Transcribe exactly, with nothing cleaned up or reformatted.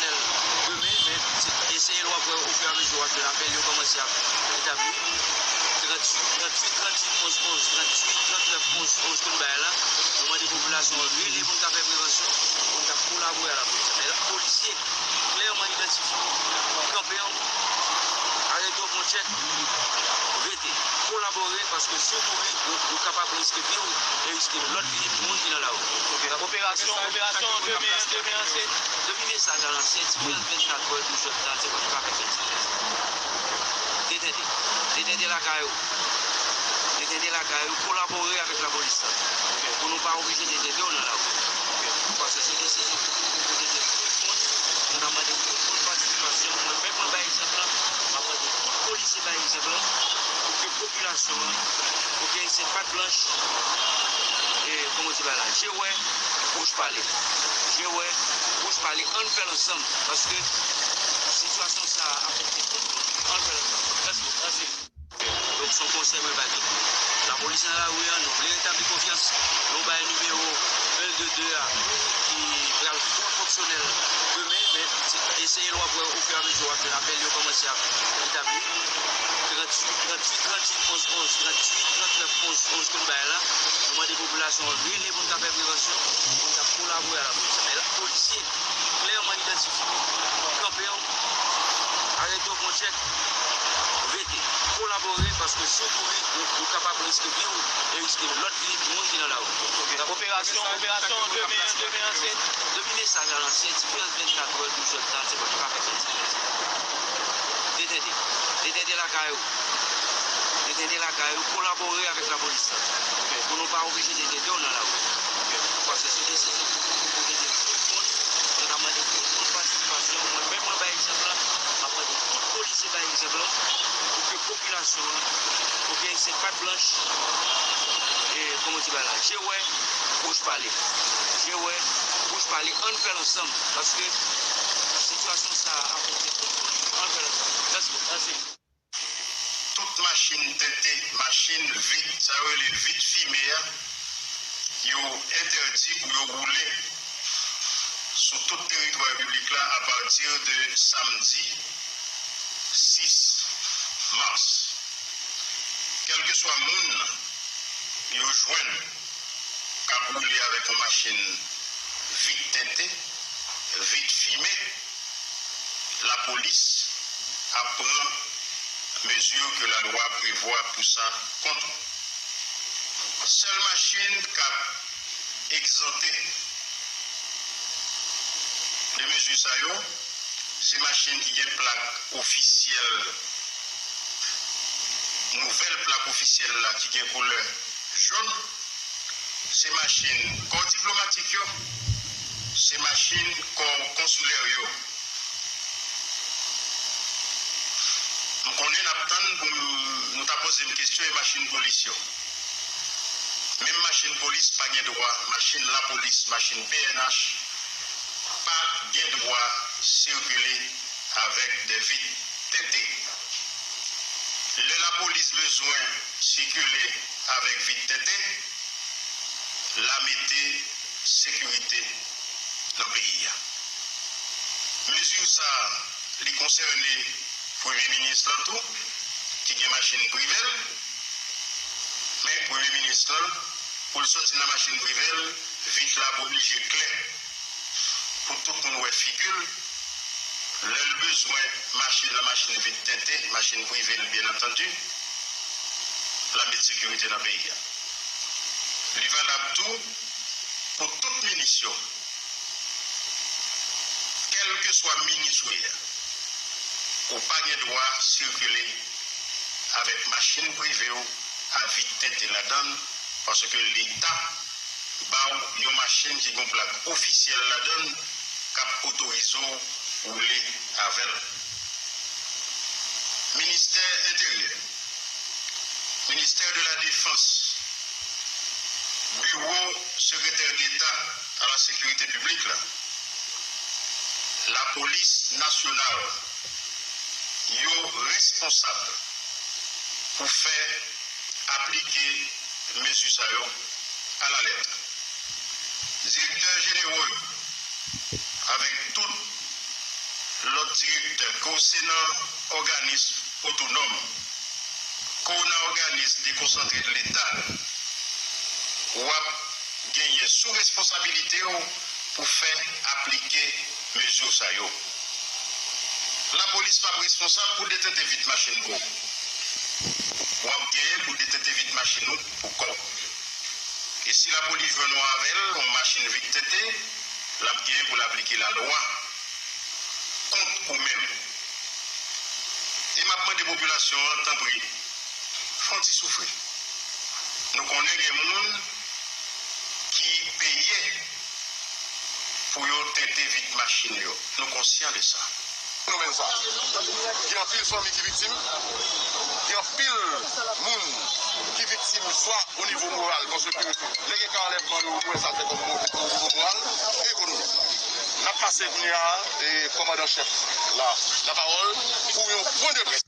Demen, men se eseye l w ap wè ofiramezi w ap jwenn apèl yo kòmanse ap etabli. Tranntuit, tranntuit, tranntuit, onz, onz, tranntuit, trannèf, onz, onz konn bagay la. Nou mande popilasyon an rele pou n ka fè prevansyon, pou n ka kolabore a lapolis. Men polisye klèman idantifye, kanpe an, arete w pou yon tchèk, rete, kolabore, paske si w kouri, ou, ou kapab riske vi w e riske lòt vi moun ki nan lari. Operasyon, operasyon demen an, demen an se. Depi mesaj la lanse, ti pral vennkat è, douz è tan, se pou nou ka fè fèt. Detente. Detente lakay ou. Detente lakay ou, kolabore avèk lapolis la. Pou nou pa oblije detente w nan lari. Paske se desizyon ki pran pou detente tout moun. Nou ta mande tout moun patisipasyon. Mwen menm mwen bay egzanp la, m ap mande tout polisye bay egzanp la, pou ke popilasyon an, pou ke se pat blanch, e, kòman w di bagay la, je wè, bouch pale. Je wè, bouch pale, ann fè l ansanm, paske sitiyasyon sa a afekte tout moun, ann fè l ansanm. Mèsi, mèsi. Donk, se yon konsèy mwen bay tout moun. Lapolis nan lari a, nou vle retabli konfyans. Nou bay nimewo en de de a ki pral fou fonksyonèl demen, men se eseye l w ap wè ofiramezi w ap jwenn apèl yo kòmanse ap etabli. Tranntuit, tranntuit, tranntuit, onz, onz, tranntuit, trannèf, onz, onz konn bagay la. Nou mande popilasyon an rele pou n ka fè prevansyon, pou n ka kolabore a lapolis. Men polisye klèman idantifye, kanpe an, arete w pou yon tchèk, rete, kolabore, paske si w kouri, ou, ou kapab riske vi w e riske lòt vi moun ki nan lari. Operasyon, operasyon demen an, demen an se. Depi mesaj la lanse, ti pral vennkat è, douz è tan, se pou nou ka fè fèt. Detente. Detente lakay ou. Detente lakay ou, kolabore avèk lapolis la. Pou nou pa oblije detente w nan lari. Paske se desizyon ki pran pou detente tout moun. Nou ta mande tout moun patisipasyon. Mwen menm mwen bay egzanp la, m ap mande tout polisye bay egzanp la, pou ke popilasyon an, pou ke se pat blanch, e, kòman w di bagay la, je wè, bouch pale. Je wè, bouch pale, ann fè l ansanm, paske sitiyasyon sa a afekte tout moun. Ann fè l ansanm. Mèsi, mèsi. Tout machin tente, machin vit, sa yo rele vit fime a, yo entèdi pou yo woule sou tout teritwa repiblik la apati de samdi sis mas. Kèlkeswa moun yo jwenn k ap woule avèk yon machin vit tente, vit fime, lapolis ap pran mezi ke lalwa prevwa pou sa kont ou. Sèl machin k ap egzante de mezi sa yo, se machin ki gen plak ofisyèl, nouvèl plak ofisyèl la ki gen koulè jòn, se machin kò diplomatik yo, se machin kò konsilè yo. M konnen n ap tann pou m, nou ta poze m kesyon e machin polis yo. Menm machin polis pa gen dwa, machin lapolis, machin P N H, pa gen dwa sikile avèk de vit tente. Lè lapolis bezwen sikile avèk vit tente, l a mete sekirite nan peyi a. Mezi sa a, li konsène premye minis lan tou, ki gen machin prive l, men premye minis lan, pou l soti nan machin prive l, vit la oblije klè pou tout moun wè figi l. Lè l bezwen mache nan machin vit tente, machin prive l, byen antandi, l ap met sekirite nan peyi a. Li valab tou pou tout minis yo. Kèlkeswa minis ou ye a, ou pa gen dwa sikile avèk machin prive w a vit tente ladan l, paske Leta ba w yon machin ki gen yon plak ofisyèl ladan l k ap otorize w woule avè l. Ministè Enteryè, Ministè de la Defans, Biwo Sekretè Deta a la Sekirite Piblik la, Lapolis Nasyonal, yo responsab pou fè aplike mezi sa yo alalèt. Direktè jenewo yo, avèk tout lòt direktè, ke w se nan òganis otonòm, ke w nan òganis dekonsantre de Leta, w ap genyen sou responsabilite w pou fè aplike mezi sa yo. Lapolis p ap responsab pou detente vit machin pou w. W ap genyen pou detente vit machin ou pou kò w. E si lapolis jwenn ou avè l, yon machin vit tente, l ap genyen pou l aplike lalwa kont ou menm. E m ap mande popilasyon an, tanpri, fè yon ti soufri. Nou konnen gen moun ki peye pou yo tente vit machin yo. Nou konsyan de sa. Fenomèn sa. Gen anpil fanmi ki viktim. Gen anpil moun ki viktim swa o nivo moral, paske lè gen ka anlèvman yo, yo wè sa fè kòm o nivo moral e ekonomik. N ap pase kounye a, e, kòmandan chèf la, lapawòl pou yon pwen de près.